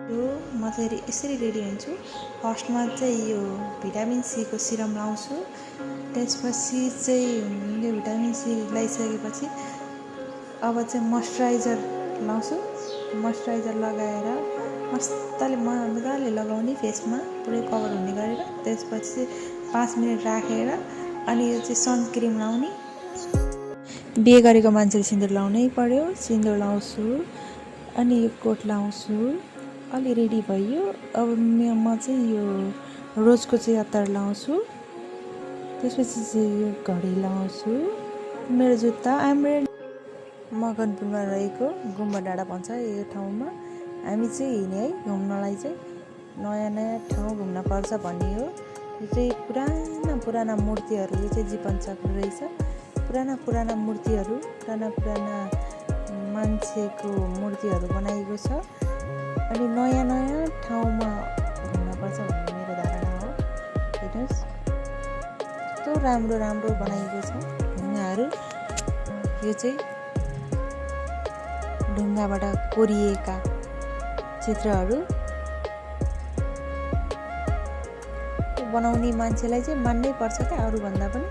यो म चाहिँ यसरी रेडी हुन्छु। फर्स्टमा चाहिँ यो भिटामिन सी को सिरम लाउँछु। त्यसपछि चाहिँ यो भिटामिन सी लगाइसकेपछि अब चाहिँ मोइस्चराइजर लाउँछु। मोइस्चराइजर लगाएर मजाले लगाउने फेसमा पुरै कभर हुने गरेर। त्यसपछि 5 मिनट राखेर अनि यो चाहिँ सनस्क्रिम लाउने। बिहे गरेको मान्छेले सिन्दुर लाउनै पर्यो। सिन्दुर लाउँछु अनि यो कोट लाउँछु। अलि रेडी भयो। अब म चाहिँ यो रोजको चाहिँ अत्तर लाउँछु। त्यसपछि चाहिँ यो घडी लाउँछु। मेरो जुत्ता मकनपुरमा रहेको गुम्बा डाँडा भन्छ यो ठाउँमा हामी चाहिँ हिँड्ने है। घुम्नलाई चाहिँ नयाँ नयाँ ठाउँ घुम्न पर्छ भन्ने हो। यो चाहिँ पुराना मूर्तिहरू यो चाहिँ जीवनचक्र रहेछ। पुराना मूर्तिहरू पुराना मान्छेको मूर्तिहरू बनाइएको छ। अनि नयाँ ठाउँमा घुम्नुपर्छ भन्ने मेरो धारणा हो। हेर्नुहोस् कस्तो राम्रो बनाइएको छ ढुङ्गाहरू। यो चाहिँ ढुङ्गाबाट कोरिएका चित्रहरू। बनाउने मान्छेलाई चाहिँ मान्नै पर्छ क्या। अरूभन्दा पनि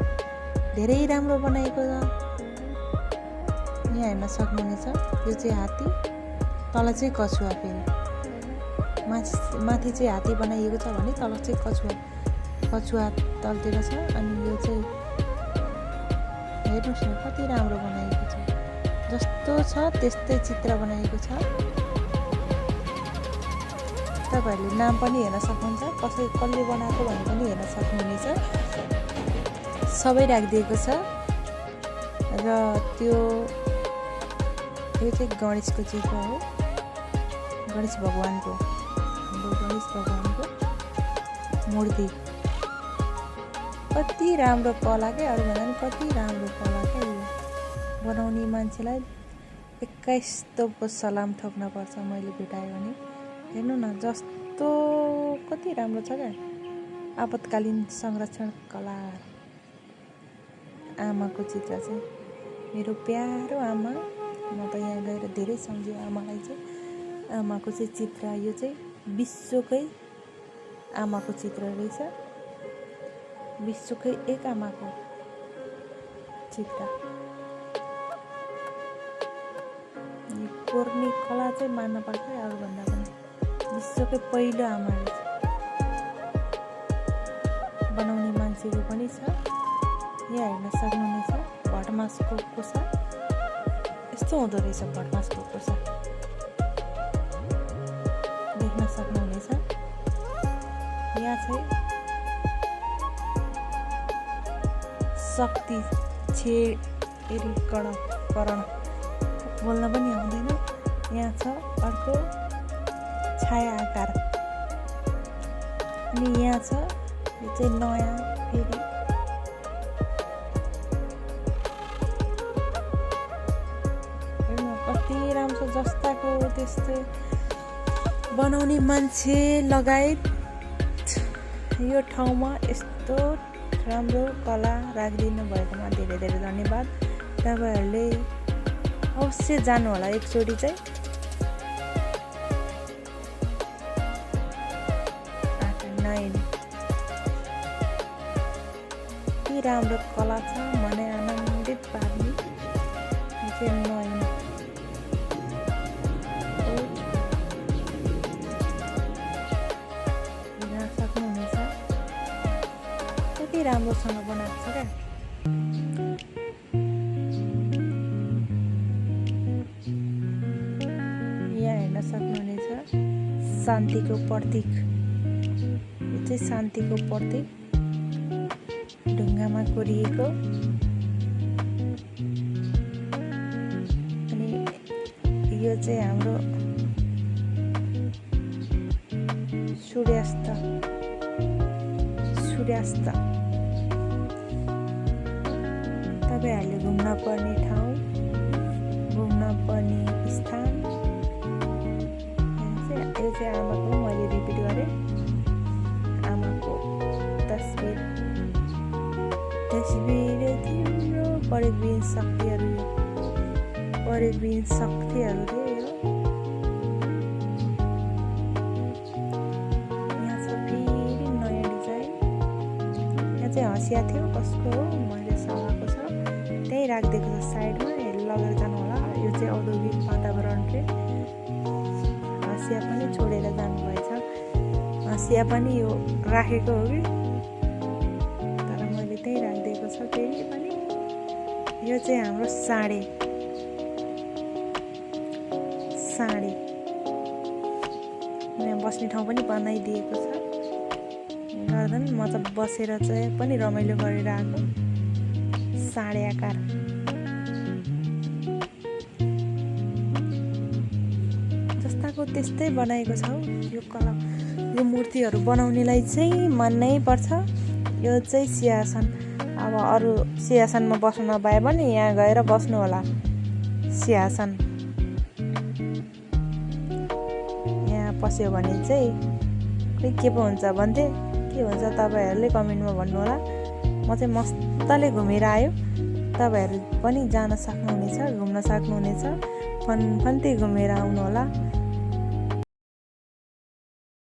धेरै राम्रो बनाएको छ। यहाँ हेर्न सक्नुहुनेछ यो चाहिँ हात्ती, तल चाहिँ कछुवा। फेरि माथि चाहिँ हात्ती बनाइएको छ भने तल चाहिँ कछुवा तल्टिएको छ। अनि यो चाहिँ हेर्नुहोस् न कति राम्रो बनाइएको छ। जस्तो छ त्यस्तै चित्र बनाइएको छ। तपाईँहरूले नाम पनि हेर्न सक्नुहुन्छ। कसले बनाएको भन्ने पनि हेर्न सक्नुहुनेछ। सबै राखिदिएको छ। र यो चाहिँ गणेशको चित्र हो। गणेश भगवानको मूर्ति। कति राम्रो कला क्या। अरूभन्दा पनि कति राम्रो कला क्या। यो बनाउने मान्छेलाई 21 तोपको सलाम ठोक्न पर्छ मैले भेटाएँ भने। हेर्नु न जस्तो कति राम्रो छ क्या। आपतकालीन संरक्षण कला। आमाको चित्र चाहिँ मेरो प्यारो आमा। म त यहाँ गएर धेरै सम्झेँ आमालाई चाहिँ। आमाको चाहिँ चित्र यो चाहिँ विश्वकै आमाको चित्र रहेछ। विश्वकै एक आमाको चित्र। यो कोर्ने कला चाहिँ मान्न पर्छ अरूभन्दा पनि। विश्वकै पहिलो आमा रहेछ। बनाउने मान्छेको पनि छ। यहाँ हेर्न सक्नुहुनेछ भटमासको कोसा। यस्तो हुँदो रहेछ भटमासको कोसा। देख्न सक्नुहुनेछ। यहाँ चाहिँ शक्ति छेडीकरण बोल्न पनि आउँदैन। यहाँ छ अर्को छाया आकार। अनि यहाँ छ यो चाहिँ नयाँ फेरि कति राम्रो छ। जस्ताको त्यस्तै बनाउने मान्छे लगायत यो ठाउँमा यस्तो राम्रो कला राखिदिनु भएकोमा धेरै धन्यवाद। तपाईँहरूले अवश्य जानु होला एकचोटि चाहिँ। के राम्रो कला छ भने आनन्दित पार्ने। यो चाहिँ नयन हेर्न सक्नुहुनेछ। कति राम्रोसँग बनाएको छ क्या। यहाँ हेर्न सक्नुहुनेछ शान्तिको प्रतीक। यो चाहिँ शान्तिको प्रतीक ढुङ्गामा कोरिएको। अनि यो चाहिँ हाम्रो सूर्यास्त तपाईँहरूले घुम्न पर्ने ठाउँ, घुम्न पर्ने स्थान। यो चाहिँ आमाको मैले रिपिट गरेँ। आमाको तस्बिर तिम्रो परिवीन शक्तिहरूले यो चाहिँ हँसिया थियो, कसको हो मैले सघाएको छ, त्यहीँ राखिदिएको छ साइडमा, लगेर जानु होला। यो चाहिँ औद्योगिक वातावरण रे। हँसिया पनि छोडेर जानुभएछ। हँसिया पनि यो राखेको हो कि, तर मैले त्यहीँ राखिदिएको छ फेरि पनि। यो चाहिँ हाम्रो साँडे यहाँ बस्ने ठाउँ पनि बनाइदिएको छ। गर्दा मतलब बसेर चाहिँ पनि रमाइलो गरेर आएको साँडे आकार। जस्ताको त्यस्तै बनाएको छ। यो यो मूर्तिहरू बनाउनेलाई चाहिँ मान्नै पर्छ। यो चाहिँ सिंहासन। अब अरू सिंहासनमा बस्नु नपाए पनि यहाँ गएर बस्नु होला। सिंहासन यहाँ पस्यो भने चाहिँ खोइ के पो हुन्छ भन्थे, के हुन्छ तपाईँहरूले कमेन्टमा भन्नु होला। म चाहिँ मस्तले घुमेर आयो। तपाईँहरू पनि जान सक्नुहुनेछ, घुम्न सक्नुहुनेछ। फन्ती घुमेर आउनु होला।